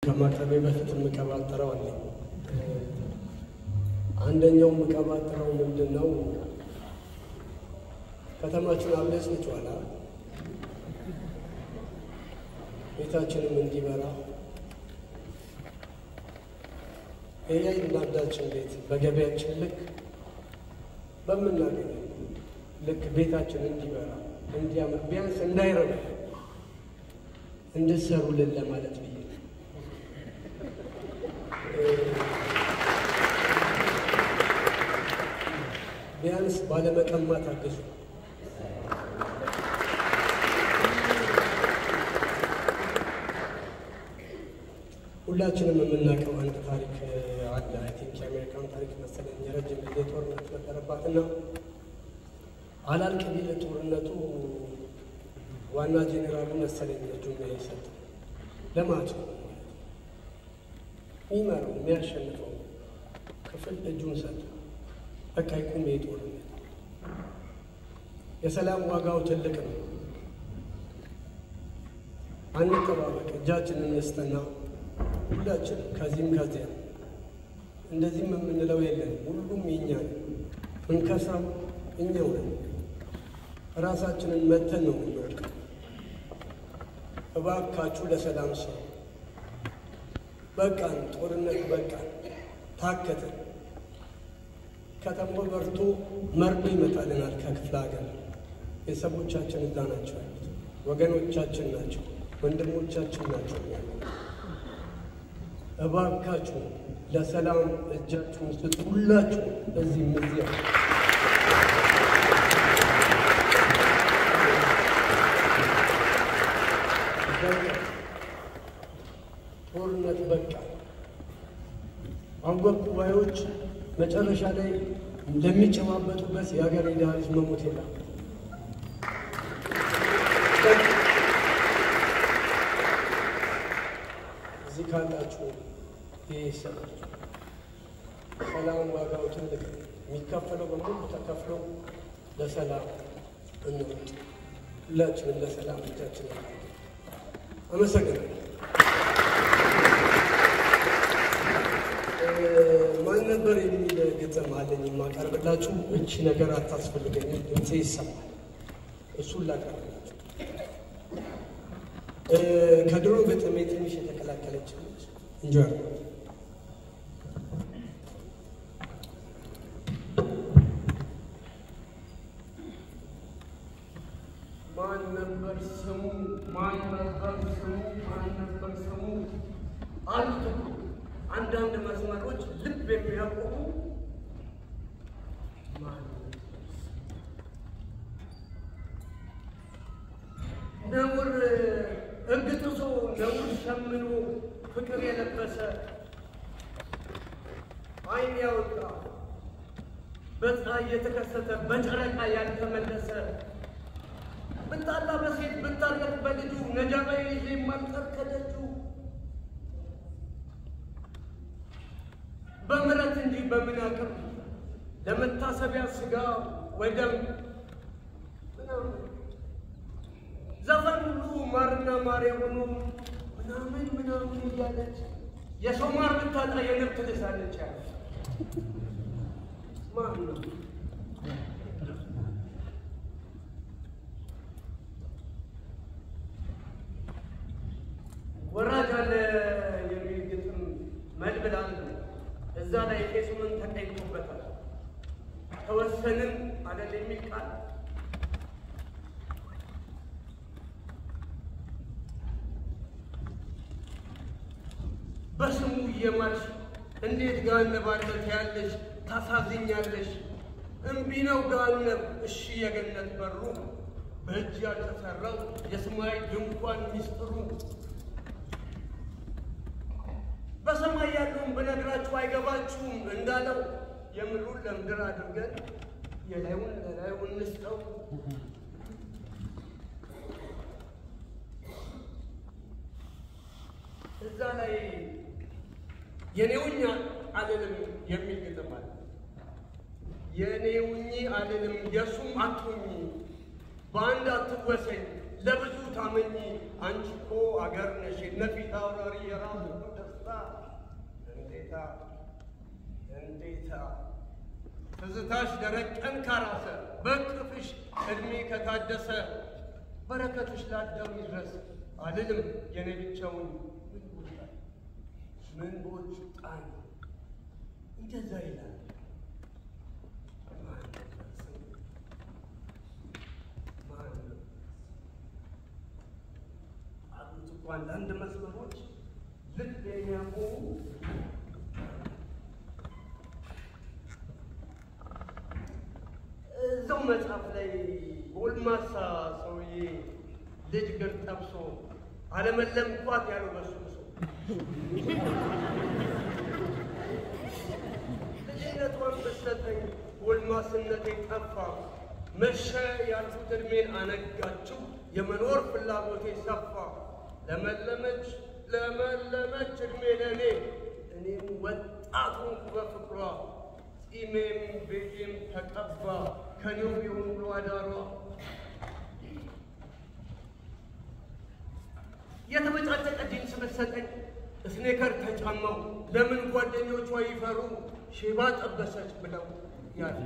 ከማቅረቤ በፊት የምቀባጥረው አለኝ። አንደኛው የምቀባጥረው ምንድን ነው? ከተማችን አብለጭልጯል። ቤታችንም እንዲበራ የእያንዳንዳችን ቤት በገበያችን ልክ በምናገኘው ልክ ቤታችን እንዲበራ እንዲያምር ቢያንስ እንዳይረብ እንድትሰሩልን ለማለት ብዬ ነው። ቢያንስ ባለመቀማት አግዙ። ሁላችንም የምናውቀው አንድ ታሪክ አለ። I think የአሜሪካን ታሪክ መሰለኝ። የረጅም ጊዜ ጦርነት ነበረባትና አላልቅ ቢል ጦርነቱ ዋና ጄኔራሉ መሰለኝ እጁን የሰጠው ለማጭ ነው የሚመራው የሚያሸንፈው ክፍል እጁን ሰጠ። በቃ ይቁም ይሄ ጦርነት። የሰላም ዋጋው ትልቅ ነው። አንጠባበቅ፣ እጃችንን እንስጥና ሁላችንም ከዚህም ከዚያ እንደዚህም የምንለው የለን። ሁሉም የኛ ነው። እንከስረው እኛው ነን። ራሳችንን መተን ነው የምንወድቀው። እባካችሁ ለሰላም ስሩ። በቃን፣ ጦርነት በቃን፣ ታከተን። ከተማው በርቶ መርዶ ይመጣልናል ከክፍለ ሀገር። ቤተሰቦቻችን እዛ ናቸው ያሉት፣ ወገኖቻችን ናቸው፣ ወንድሞቻችን ናቸው ያሉት። እባካችሁ ለሰላም እጃችሁን ስጡ። ሁላችሁ እዚህም እዚያ ጦርነት በቃ። አወቁ ባዮች መጨረሻ ላይ ለሚጨባበጡበት የሀገር የድሃ ልጅ መሞት የለም። እዚህ ካላችሁ ይህ ይሰጣችሁ። ሰላም ዋጋው ትልቅ ነው። የሚከፈለው በሙሉ ተከፍሎ ለሰላም እንሩጥ። ሁላችንም ለሰላም እጃችን አመሰግናለሁ። ማን ነበር የሚል ግጥም አለኝ የማቀርብላችሁ። እቺ ነገር አታስፈልገኝም፣ ድምፄ ይሰማል። እሱን ላቀርብላችሁ። ከድሮ ግጥሜ ትንሽ የተቀላቀለች ነች። እንጆይ። ማን ነበር ስሙ? ማን ነበር ስሙ? ማን ነበር ስሙ? አሉት እኮ አንዳንድ መስመሮች ልብ የሚያቆሙ። ማን ነውር እግጥሶ ነውር ሸምኖ ፍቅር የለበሰ ዓይን ያወጣ በፀሐይ የተከሰተ በጨረቃ ያልተመለሰ ብጣላ በሴት ብታረቅ በልጁ ነጃባ ይዤ የማልቀር ከደጁ በምረት እንጂ በምን አቅም ለመታሰቢያ ስጋ ወደም ምናምን ዘፈን ሁሉ ማርና ማር የሆኑ ምናምን ምናምን እያለች የሰው ማር ብታጣ የንብ ትልሳለች ያለች ማን ነው? ወራጅ አለ የሚል ግጥም መድብል አለ። እዛ ላይ ቄሱ ምን ተቀይጦበታል? ተወሰንን አለል የሚል ቃል በስሙ እየማልሽ እንዴት ጋነባለ ትያለሽ፣ ታሳዝኛለሽ። እምቢ ነው ጋነብ እሺ የገነት በሩ በእጅ ያልተሰራው የሰማይ ድንኳን ሚስጥሩ በሰማይ ያለውን ብነግራችሁ አይገባችሁም እንዳለው የምድሩን ለምድር አድርገን የላዩን ለላዩ እንስጠው። እዛ ላይ የኔውኛ አልልም የሚል ግጥም አለ። የኔውኝ አልልም የእሱም አትሁኝ፣ በአንድ አትወሰኝ፣ ለብዙ ታመኚ አንቺ እኮ አገር ነሽ የነፊት አውራሪ የራሱ ደስታ እንዴታ እንዴታ ትዝታሽ ደረቅ ቀን ካራሰ በቅፍሽ እድሜ ከታደሰ በረከትሽ ለአዳም ይድረስ አልልም የኔ ብቻውን ምን ቦጣኝ እንደዛ ይላል። አሉት እኮ አንዳንድ መስመሮች ልብ የሚያቆሙ እዛው መጽሐፍ ላይ ጎልማሳ ሰውዬ ልጅ ግር ጠብሶ አለመለምኳት ያለው በሱ ብሶ ልጅነቷን ብትሰጠኝ ጎልማስነቴ ጠፋ መሸ ያልኩት ዕድሜን አነጋችው የመኖር ፍላጎቴ ሰፋ ለመለመች ለመለመች ዕድሜ ለእኔ እኔም ወጣት ሆንኩ በፍቅሯ ጺሜም ቤቴም ተቀባ ከኔው ቢሆን ውሎ አዳሯ የተበጫጨቀ ጂንስ ብትሰጠኝ sneaker ተጫማው ለምን ጓደኞቿ ይፈሩ ሼባ ጠበሰች ብለው ያለ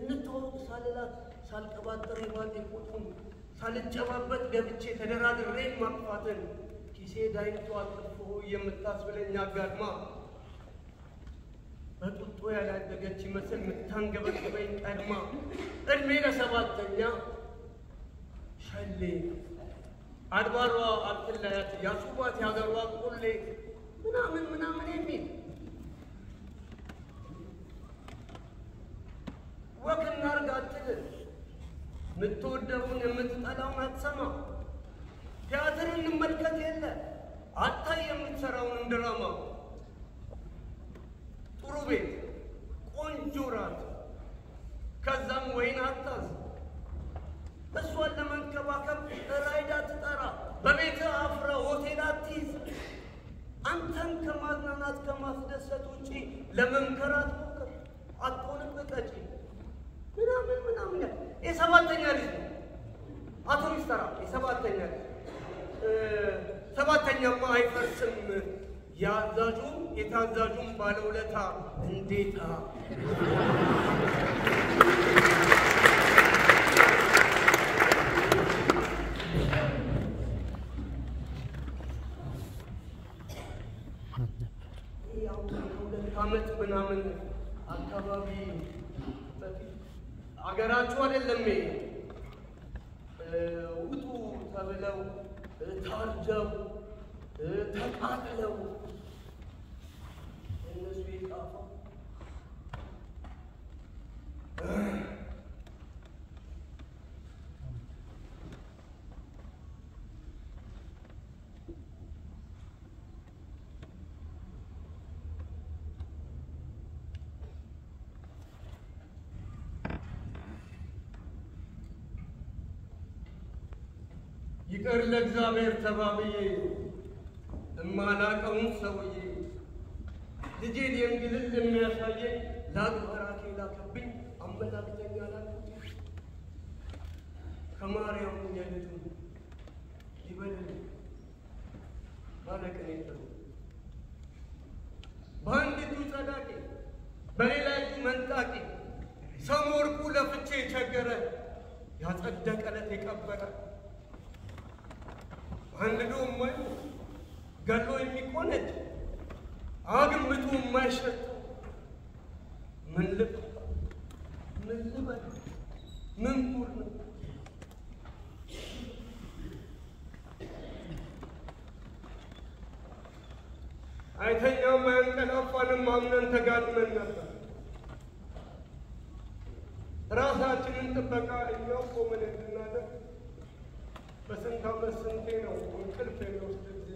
እንተዋወቅ ሳልላት ሳልቀባጥር የባጤ ቁጡን ሳልጨባበጥ ገብቼ ተደራድሬ ማጥፋትን ኪሴ ዳይቶ አጥፎ የምታስብለኝ አጋድማ በጡጦ ያላደገች ይመስል የምታንገበግበኝ ቀድማ እድሜ ለሰባተኛ ሸሌ አድባሯ አትለያት ያሱባት ያገሯ ቁሌ ምናምን ምናምን የሚል walk እናርግ አትልም። የምትወደውን የምትጠላውን አትሰማ። ቲያትር እንመልከት የለ አታይ የምትሰራውን ድራማ። ጥሩ ቤት ቆንጆ ራት ከዛም ወይን አታዝ እሷን ለመንከባከብ ራይድ አትጠራ። በቤት አፍራ ሆቴል አትይዝ። አንተን ከማዝናናት ከማስደሰት ውጪ ለመምከር አትሞክር። አትሆንም ቀጪ ምናምን ምናምን። የሰባተኛ ልጅ ነው አቶ ሚስተራ የሰባተኛ ልጅ ሰባተኛማ አይፈርስም። የአዛዡም የታዛዡም ባለውለታ እንዴታ ያው ከሁለት ዓመት ምናምን አካባቢ በፊት አገራችሁ አይደለም ውጡ ተብለው ታርጀው ተቃጥለው እነሱ የጣፋ ይቅር ለእግዚአብሔር ተባብዬ እማላቀውን ሰውዬ ልጄን የእንግልል የሚያሳየኝ ላግባራኬ ላከብኝ አመላክተኛ ላኩት ከማርያም የልጁን ይበልልኝ ባለቅኔ ጥሩ በአንድ እጁ ጸዳቂ በሌላ እጁ መንጣቂ ሰሞርኩ ለፍቼ የቸገረ ያጸደቀለት የቀበረ አንድዶ የማይሞት ገሎ የሚቆነጅ አግምቶ የማይሸተው ምን ልብ ምን ልበል ምን ጉድ ነው? አይተኛም አያንቀላፋንም አምነን ተጋድመን ነበር። ራሳችንን ጥበቃ እኛው ቆመን እንድናደርግ በስንት ዓመት ስንቴ ነው እንቅልፍ የሚወስድ ጊዜ።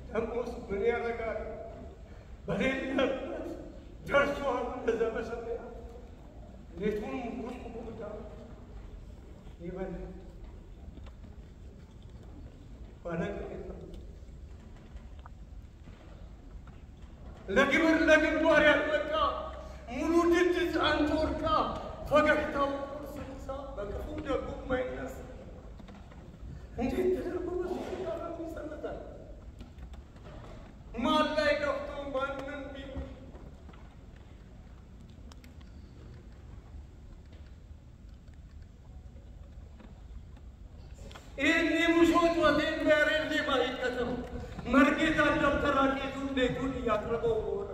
ደሞስ ምን ያደርጋል በሌለበት ደርሶ አቡነ ዘበሰማያት ሌቱን ጉድጉዳ ይበል ባለቅኔ ለግብር ለግንባር ያልበቃ ሙሉ ድድ ሕፃን ተወርቃ ፈገግታው ቁርስ ምሳ በክፉ ደጉ ማይነሳ እንዴት ተደርጎ በሱ ፊት ይሰመታል? ማን ላይ ከፍቶ ማንም ቢል ይህን የሙሾ ጩኸቴን በያሬድ ዜማ ይከተው። መርጌታ ደብተራ ቄሱን ሌቱን እያቅረበው ሆነ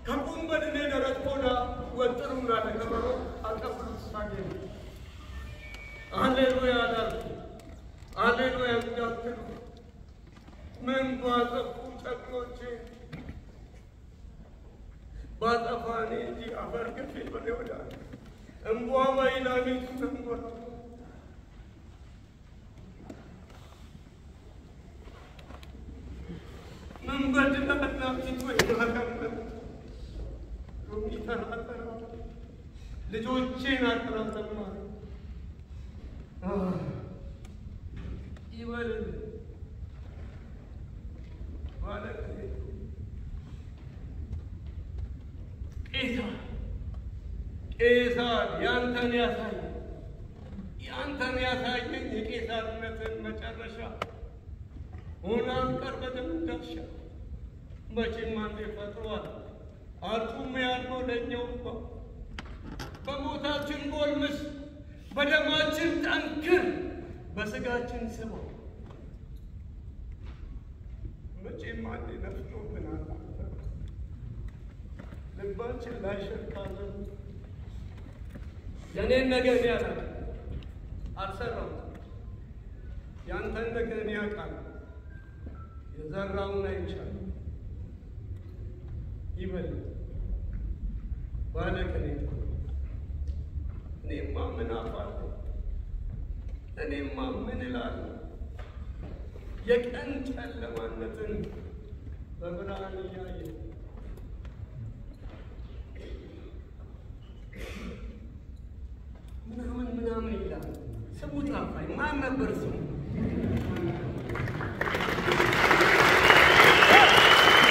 ከቁም በድኔ ደረት ቆዳ ወጥሩና ለከበሮ አቀብሉት ሳጌ አሌሉያ ላልኩ አሌሉያ እንዳትሉ ምን ባጠፉ ጨቅሎቼ ባጠፋ እኔ እንጂ አፈር ግፌ በኔ ወዳል እምቧ ባይላሚቱ ተንጎራ ምን በድላ እናቲቱ የማቀመጥ ሎሚ ተራ ልጆቼን አጥራ ተማሪ ይበልል ባለቅኔ ቄሳር ቄሳር ያንተን ያሳየ ያንተን ያሳየኝ የቄሳርነትን መጨረሻ ሆና ቀር በደምዳሻ መቼም አንዴ ፈጥሯል አርጡም ያልነው ለእኛው እንኳ በሞታችን ጎልምስ በደማችን ጠንክር በስጋችን ስባ መቼም አንዴ ነፍቶብናል። ልባችን ላይሸርካለን የእኔን ነገር እኔ አላውቅም፣ አልሰራሁትም። ያንተን ነገር እኔ አውቃለሁ። የዘራውን አይቻለሁ። ይበል ባለቅኔ እኔማ ምን አፋለሁ? እኔማ ምን እላለሁ? የቀን ጨለማነትን በብርሃን እያየ ምናምን ምናምን ይላል። ስሙ ጠፋኝ። ማን ነበር ስሙ?